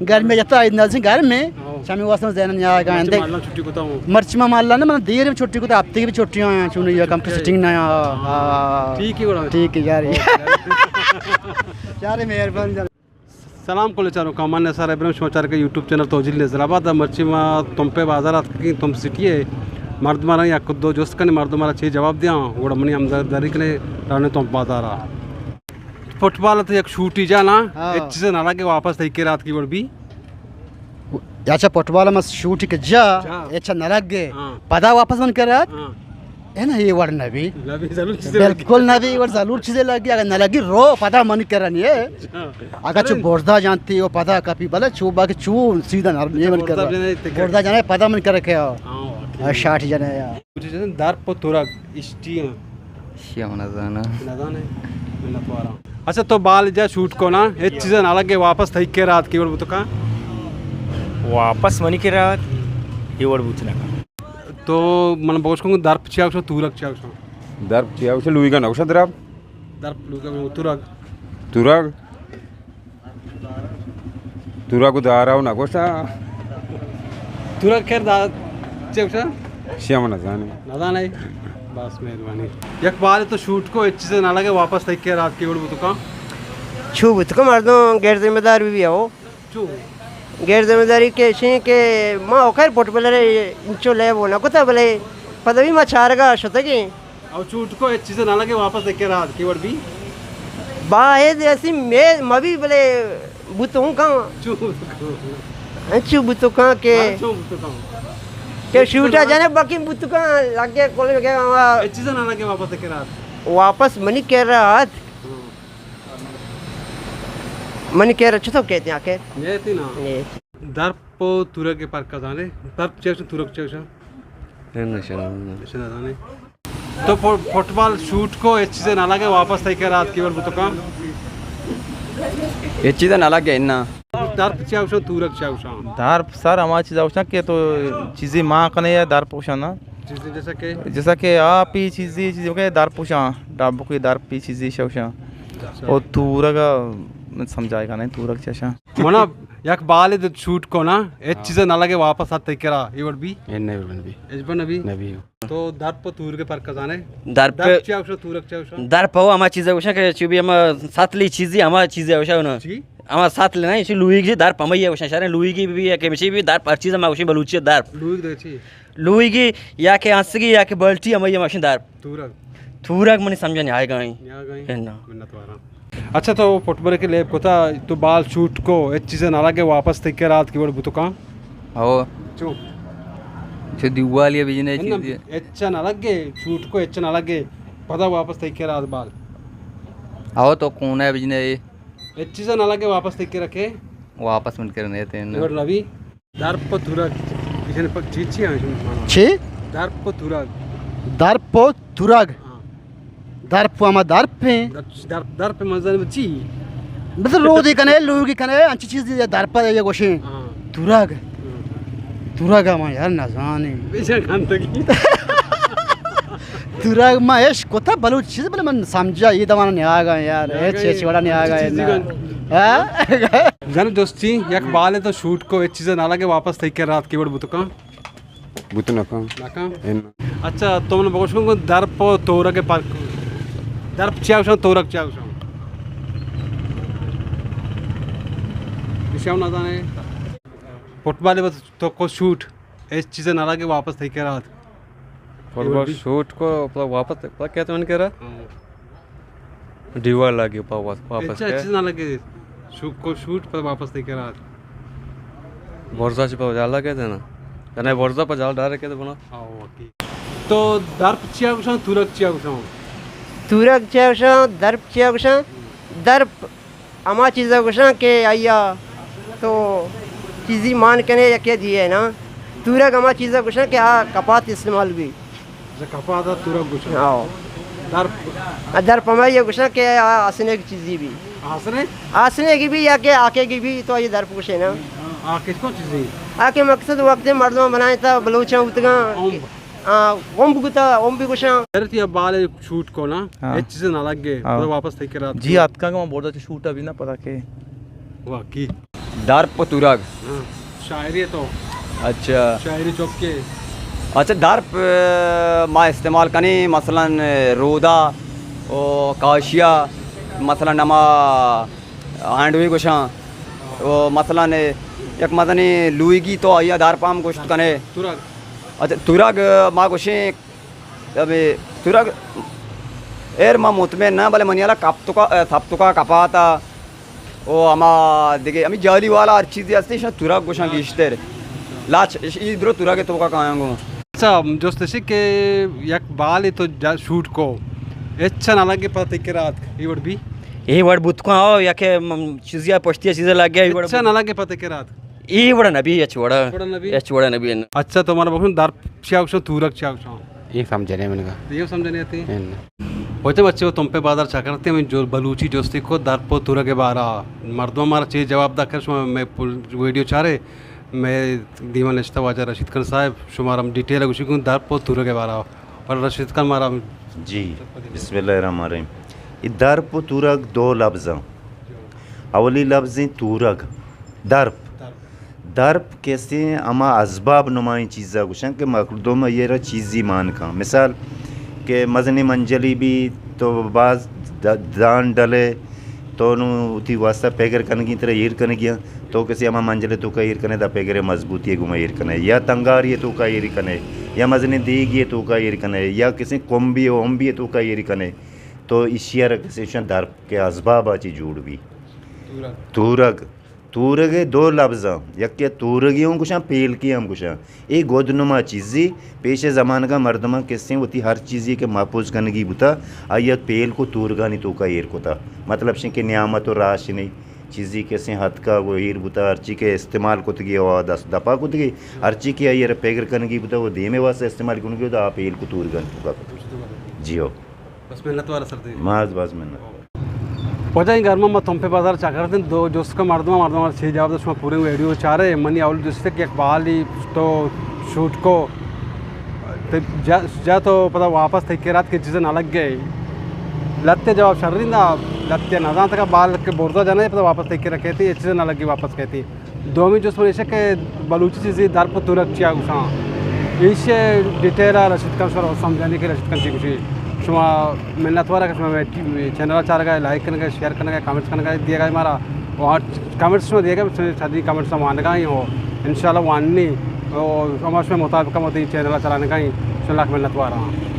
گرمی جتا، نزدیک گرمی۔ ہاں۔ چمی واسطہ ذہن نیا آگا مرچی اندے۔ مالا چھٹی کتا ہوں۔ مرچی ما مالا نہ، من دیر میں چھٹی کتا، ہفتے کی بھی چھٹی آیا، چون یہ کم کے سٹنگ نہ آیا۔ ہاں۔ ٹھیک ہے، بڑا۔ ٹھیک ہے یار۔ اوکے۔ یار، مہربانی جان۔ سلام کل چاروں کا، من نثار ابراہیم، شما چار کے یوٹیوب چینل توجیل نظر آباد۔ مرچی ما تمپ بازار آتکگیں، تمپ سٹی ہے۔ مردماں را یک دو جست کنے، مردماں را چے جواب دیاں، گڑا منی ہمدردی کنے، رانے تمپ بازار آ۔ فٹبال تو یک شوٹی جانا، ہاں۔ ایک چیز نہ لگے واپس تئی کرا آتکی وڑ بی۔ اچھا، فٹبال ما شوٹی کہ جا، جا۔ اچھا نہ لگے۔ ہاں۔ پدا واپس من کرا آت؟ ہاں۔ اے نہ، اے وڑ نہ بی۔ نہ بی، ضرور چیزے لگے۔ بالکل نہ بی، وڑ ضرور چیزے لگی، اگر نہ لگی رو پدا من کرا نی۔ اچھا۔ اگر چو برزا جانتی ہو پدا کپی، بلے چو باقی چو سیدھا نہ، اچھا، یہ من برزا کرا۔ جانے تے برزا جانے پدا من کرا کیا؟ ہاں، ٹھیک۔ شاٹ جانے یا۔ درپ و ترگ اشٹی ہیں۔ شی ہم نزاناں۔ نزانے؟ منت وارا۔ اچھا، تو بال جا شوٹ کو نا، ہچ چیز نہ لگے، واپس تئی کرا آتکی وڑ بوتو کاں؟ واپس منی کرا آت، یہ وڑ بوت نہ کاں۔ تو من بگوش کن درپ چیا گوشاں، تورگ چیا گوشاں؟ درپ چیا گوشاں، لویگا نہ گوشاں درپ۔ درپ لویگا گوشاں، تورگ۔ تورگ۔ تورا کو دارا نہ گوشتا۔ تورا کر دا، چے گوشتا؟ شی ہم نزانے۔ نزانے؟ بس مہربانی۔ یک بار تو شوٹ کو، ہچ چیز نہ لگے، واپس تئی کرا آتکی وڑ بوتو کاں؟ چو بوتو کاں، مردم غیر ذمہ دار بی بی ہو۔ چو؟ غیر ذمہ داری کہ شی کہ ما او خیر فٹبالر انچو لیب نہ کتا، بلے پدا بی ما چارگا شتگیں۔ او چوٹ کو ہچ چیز نہ لگے، واپس دیکھ کے رات کی وڑ بی۔ باید ایسی میں مبی بلے بوتوں کاں۔ چو بوتوں کاں؟ انچو بوتوں کاں کہ، ہاں، چو بوتوں کاں؟ کہ ہچ چیز شوٹا نہ جانے باقی بوتوں کاں لگے کولے گیا۔ ہچ چیز نہ لگے، واپس دیکھ کے رات۔ واپس منی کرا آت۔ ہاں۔ منی کرا چتو کہتے ہیں آخر؟ نیتی نا۔ نیتی۔ درپ و تورگ ءِ پرک ءَ زانے؟ درپ چے گوشن، تورگ چے گوشن؟ اے نہ شناں۔ نہ شناں زانے۔ تو فو-، فٹبال شوٹ کو، ہچ چیزے نہ لگے، واپس تئی کرا آتکی وڑ بوتو کاں؟ ہچ چیزے نہ لگے، انا۔ درپ چے گوشن، تورگ چے گوشن؟ درپ سر ہما چیزا گوشن کہ تو چیزے مان کنے یا درپ گوشن نا۔ چیزے جیسا کہ؟ جیسا کہ آپی چیزے، چیزے کہ درپ گوشن، ڈبکی درپی چیزے شوشن۔ اچھا۔ او تورگ من سمجھائے گا نہیں، تورگ چے گوشن۔ منا یک بالے دے شوٹ کو نا، ہچ چیز نہ لگے واپس آت تئی کرا، اے وڑ بی؟ اے نہ وڑ بی۔ اے وڑ نہ بی؟ نہ بی۔ تو درپ و تورگ ءِ پرک ءَ زانے؟ درپ، درپ چیا گوشن، تورگ چیا گوشن؟ درپ ہو ہما چیز گوشن کہ چو بی ہما ساتلی چیزی ہما چیز گوشن نا۔ چی؟ ہما ساتلی نہیں، چی لویگی درپ ہمے گوشن، شریں لویگی بی یا کہ مچی بی درپ ہر چیز ہما گوشن بلوچی درپ۔ لویگ دے چی؟ لویگی یا کہ ہنسگی یا کہ بالٹی ہمے گوشن درپ۔ تورگ۔ تورگ منی سمجھ ءَ نیائے گا ایں۔ نیائے گا ایں۔ انا۔ منت واراں۔ اچھا، تو فٹبال کہ لیب کتا، تو بال شوٹ کو، ہچ چیز نہ لگے، واپس تئی کرا آتکی وڑ بوتو کاں؟ ہو۔ چو؟ چو دیوالی بجنے انا، چیزے۔ ہچ نہ لگے، شوٹ کو ہچ نہ لگے، پدا واپس تئی کرا آت بال۔ ہو تو کونے بجنے۔ ہچ چیز نہ لگے، واپس تئی کرا کے؟ واپس من کرا نیتے انا۔ اے وڑ نہ بی؟ درپ و تورگ، ایشانی پک چی چی ہیں، ایشانی مانا؟ چی؟ درپ و تورگ۔ درپ و تورگ۔ ہاں۔ درپ و ہما درپ ہیں۔ درپ، درپ، درپ مزن چی؟ مطلب رودی کنے، لوگی کنے، انچی چیز دی درپ ہے، یہ گوشیں۔ ہاں۔ تورگ۔ ہاں۔ تورگ ہما یار نزانے۔ بیچا کھانتگی۔ تورا ما اش کتا بلوچ چیز، بلے من سمجھا یہ دوانا نیاگا یار، نیاگا اے چیز وڑا نیاگا چیز نا۔ ہاں؟ جن دوستی، یک بالے تو شوٹ کو، ہچ چیز نہ لگے، واپس تئی کرا آتکی وڑ بوتو کاں؟ بوتو نہ کاں۔ نہ کاں؟ انا۔ اچھا، تو من بگوش کن درپ و تورگ ءِ پرک۔ درپ چیا گوشن، تورگ چیا گوشن؟ ایشی ہم نہ زانے۔ فٹبال بس تو کو شوٹ۔ ہچ چیز نہ لگے، واپس تئی کرا آت۔ فٹبال شوٹ کو، پدا واپس، پدا کہتے من کرا؟ ہاں۔ دیوال لگے، پدا واپس، واپس اچھا، ہچ چیز نہ لگے۔ شوٹ کو شوٹ، پدا واپس تئی کرا آت۔ برزا چی پدا جال لگے تھے نا۔ کنے برزا پدا جال ڈائریکٹ کہتے بنا۔ ہاں، اوکے۔ تو درپ چیا گوشاں، تورگ چیا گوشاں؟ تورگ چیا گوشاں، درپ چیا گوشاں؟ درپ ہما چیزا گوشاں کہ آیا تو چیزی مان کنے یکے دیے نا۔ تورگ ہما چیزا گوشاں کہ آ کپات استعمال بی۔ اچھا، کپات ءَ تورگ گوشاں۔ ہاں۔ درپ؟ آ درپ ہما یہ گوشاں کہ آ آسنے کی چیزی بی۔ آسنے؟ آسنے کی بی یا کہ آکے کی بی تو یہ درپ گوشے نا۔ آکے کون چیزی؟ آکے مقصد وقت مردم بنائیں تا بلوچاں اتگاں۔ آ، اومب گوتا، اومب گوشاں۔ حضرت یہ بال شوٹ کو نا، ہاں۔ ہچ چیز نہ لگے، ہاں۔ پدا واپس تئی کرا آت۔ جی، آتکاں کہ من برزا چہ شوٹ ابھی نہ پتا کہ۔ واقعی۔ درپ و تورگ۔ ہاں، شاعری تو۔ اچھا۔ شاعری چوکے۔ اچھا، درپ، اه، ما استعمال کنیں، مثلاً، اه، رودا و کاشیا، مثلاً، ہما ہانڈوی گوشاں، و مثلاً، اه، یک مزنیں لویگی تو آیا درپ ہم گوشت کنے۔ تورگ۔ اچھا، تورگ ما گوشیں، ابے تورگ ایر ما مطمئن نہ، بلے منی حالا کپتکا، اه، سپتکا کپاتا۔ او ہما دگہ ہمے جالی والا ہر چیزے ہستے، ایشاں تورگ گوشاں گیشتر۔ لاچ، اش-، ای درو تورگ توکا کایاں گوں۔ اچھا، جست اش کہ یک بالے تو جا-، شوٹ کو، اچھا نہ لگے پتہ تئی کرا اتک، ای وڑ بی؟ ای وڑ بوت کو، او یک م-، چیزے پشتی چیزے لگے، ای وڑ اچھا نہ لگے پتہ تئی کرا اتک۔ ای وڑ نہ بی، اچ وڑ۔ وڑ نہ بی؟ اچ وڑ نہ بی۔ اچھا، تو مارا بخون درپ چیا گوشاں، تورگ چیا گوشاں؟ اے سمجھنے من کا۔ یہ سمجھنے آتے ہیں؟ ان۔ ہوتے بچے وہ تم پہ بازار چا کرتے ہیں، جو بلوچی جستی کو درپ و تورگ بارا۔ مردم ہمارا چیز جواب دا کر، شما میں پول ویڈیو چارے، میں دیما نشتہ واجہ رشید خان صاحب، شما ہم ڈیٹیل گوشی کن درپ و تورگ بارا۔ پر رشید خان مارا۔ جی، بسم اللہ الرحمن الرحیم۔ یہ درپ و تورگ دو لفظ ہیں۔ اولی لفظ ہیں تورگ، درپ۔ درپ۔ درپ کسے ہما ازباب نمائیں چیزا گوشن کہ مردم ایرا چیزی مان کن۔ مثال کہ مزنی منجلی بی تو باز د-، دان ڈلے تو نو وتی واسطہ پیگر کنگی ترا ایر کنگی ہیں، تو کسے ہما منجلے توکا ایر کنے دا پیگر مضبوطی گما ایر کنے، یا تنگاری توکا ایر کنے، یا مزنی دیگی توکا ایر کنے، یا کسے کمبی و ہمبی توکا ایر کنے، تو ایشی را کسے شن درپ کے ازباب چی جوڑ بی۔ تورگ۔ تورگ۔ تورگ ء دو لبز آں، یکے ء تورگی ہم گوشاں، پیلکی ہم گوشاں۔ اے گد نما چیزی پیش زمانگاں مردماں کسیں وتی ہر چیزی کہ محفوظ کنگی بوتا، آئی ء پیلک و تورگانی توکا ایر کتا۔ مطلب شیں کہ نیامت و راشنی چیزی کسیں ہتکا و ایر بوتا، ہرچی کہ استعمال کتگی و دست دپا کتگی، ہرچی کہ آئی ء پیگر کنگی بوتا و دیمے واسطہ استعمال کنگی بوتا، آ پیلک و تورگانی توکا کتا۔ جی ہو۔ بس منت وارا سر دے۔ باز باز منت۔ واجہ، اے گرما ما تمپے بازار چکر دیں، دو جست کا مردم، مردم چی جواب دے، شما پورے ویڈیو چارے۔ منی اول جست کہ یک بالی تو شوٹ کو، تے جا، جا تو پدا واپس تئی کرا اتک کہ چیز نہ لگ گئے۔ لتے جواب شرین دا، لتے نہ زانت کا بال کہ برزا جانے، پدا واپس تئی کرا کہتی، یہ چیز نہ لگی واپس کہتی۔ دومی جست من ایش کہ بلوچی چیزی درپ و تورگ چیا گوشاں۔ ایش ڈیٹیل ء رشید خان شما سمجھانی کہ رشید خان چی گوشی۔ شما منت وار کہ شما مئے ٹی-، چینل ء چارگا، لائک کنگا، شیئر کنگا، کمنٹس کنگا، دیگا مارا۔ و کمنٹس شما دیگا، شری کمنٹس ہم وانگا ہی ہو۔ انشاءاللہ واننی۔ و ہما شما مطابق ہم وتی چینل ء چلانگا ہی۔ شما لاکھ منت وار ہاں۔